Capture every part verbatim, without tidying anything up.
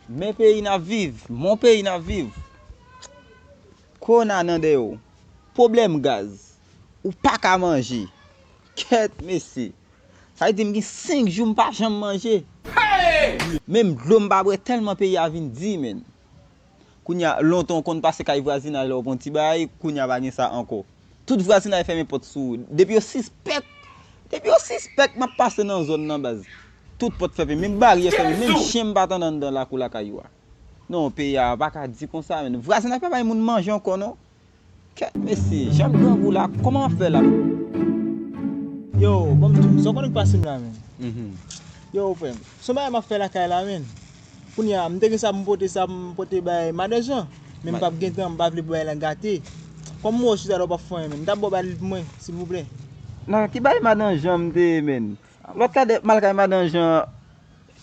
Men peyi n ap viv, mon peyi n ap viv. Kòwona nan dèyè w. Pwoblèm gaz. Ou pa ka manje. Kèt mesye. Sa vle di m gen senk jou m pa janm manje. Menm dlo m pa bwè tèlman peyi a vin di, menn. Kounye a, lontan w konn pase kay vwazinay la, w pran ti bagay, kounye a pa gen sa ankò. Tout vwazinay fèmen pòt sou ou. Depi yo sispèk, depi yo sispèk m ap pase nan zòn nan baz. Tout pòt fèmen, menm baryè fèmen, menm chen m pa tande anndan lakou lakay yo a. Non, peyi a pa ka di konsa, menn. Vwazinay pa bay moun manje ankò, non. Kèt mesye, jan grangou la, kòman w ap fè la? Yo, ban m di w, sa w konnen k pase m la, menn? Mhm. Yo, frè m, se yon bagay m ap fè lakay la, menn. Kounye a, m te gen sa pou m pote, sa pou m pote bay Madan Jan, men m p ap gen tan, m pa vle pou bagay lan gate. Kòm m wè w chita la, w p ap fè anyen, menn, m t ap ba w bay li pou mwen, silvouplè. Nan ki bay Madan Jan m te ye, menn? Lòt la dèt m al kay Madan Jan,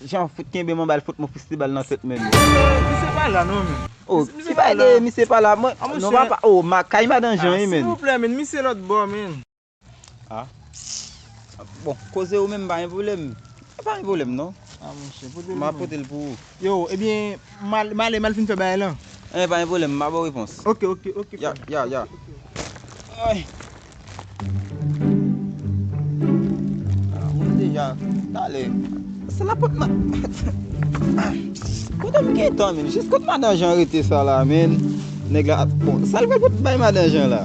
Jan fout kenbe m anba l, fout mwen fistibal nan tèt, menn. Misye pa la non, menn. Oh, ki bay de misye pa la? Mwen, non, papa, oh, ma, kay Madan Jan, wi, menn. Silvouplè, menn, misye lòt bò, menn. Ah. Bon, koze ou menm, pa gen pwoblèm. Pa gen pwoblèm, non. Ah, monchè, pote l pou mwen. M a pote l pou ou. Yo, ebyen, m al, m ale, m al fin fè bagay lan. Eh, pa gen pwoblèm, m a ba w repons. Ok, ok, ok, frè m. Ya, ya, ya. Ok, ok. Ay. Ah, mwen deja, talè. Se la pot ma-, kote m gentan, menn? Jis kot Madan Jan rete sa la, menn? Nèg la, bon, sa l pral pot bay Madan Jan la?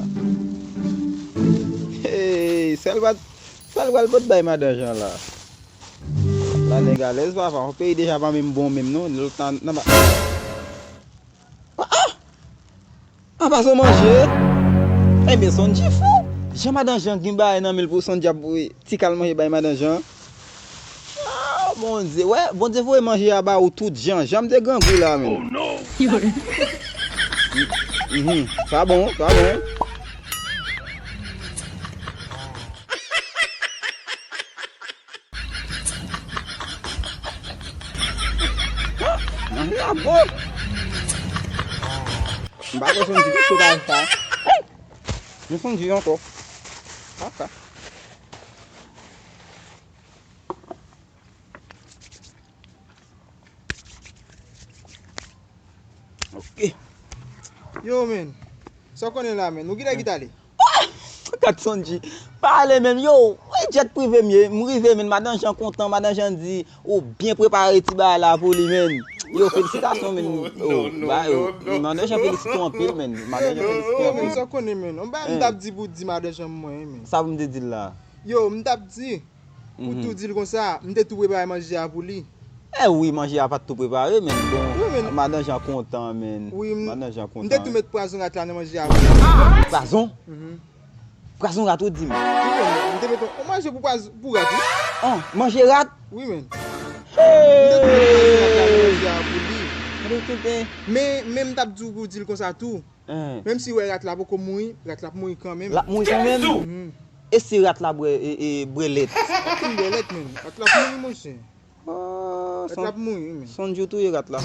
Hey, sa l pral, sa l pral pot bay Madan Jan la? La nèg alèz, papa. Yon peyi deja pa menm bon menm, non. Lòt nan, nan ba-, ah, ah! An pasan manje. Enben, Sondji fou. Jan Madan Jan gen bagay nan men l pou Sondji ap voye ti kal manje bay Madan Jan. Ah, Bondye, wè, Bondye voye manje a ba ou tout jan. Jan m te grangou la, menn. Oh, non. Mhm, sa bon, sa bon. Manje a bon. M pa kwè Sondji gen cho kay sa. Men Sondji ankò. Papa. Ok. Yo, menn. Sa w konnen la, menn? Ou kilè ki t ale? Gad Sondji. Pa ale menm. Yo, e jet prive m ye. M rive, menn. Madan Jan kontan. Madan Jan di, ou byen prepare ti bagay la pou li, menn. Yo, felisitasyon, menn. Oh, ba, yo. Madan Jan felisite w anpil, menn. Madan Jan felisite w anpil. Yo, menn, sa w konnen, menn. Yon bagay m t ap di pou w di Madan Jan mwen, menn. Sa pou m te di l la? Yo, m t ap di, ou tou di l konsa, m te tou prepare manje a pou li. Eh wi, manje a pa t tou prepare, menn. Bon, Madan Jan kontan, menn. Wi, m, Madan Jan kontan. M te tou met pwazon rat la nan manje a pou li. Pwazon? Mhm. Pwazon rat ou di m? Wi, menn, m te met yon manje pou pwaz-, pou rat, wi. Oh, manje rat? Wi, menn. Hey! M te tou met pwazon rat la nan manje a pou li. Men, men m t ap di w pou w di l konsa tou. Menm si w wè rat la poko mouri, rat la ap mouri kanmenm. L ap mouri kanmenm? Mhm. E si rat la bwè, e, e, bwè lèt? Rat la bwè lèt, menn. Rat la ap mouri, monchè. Oh, rat la ap mouri, wi, menn. Sonjou touye rat la.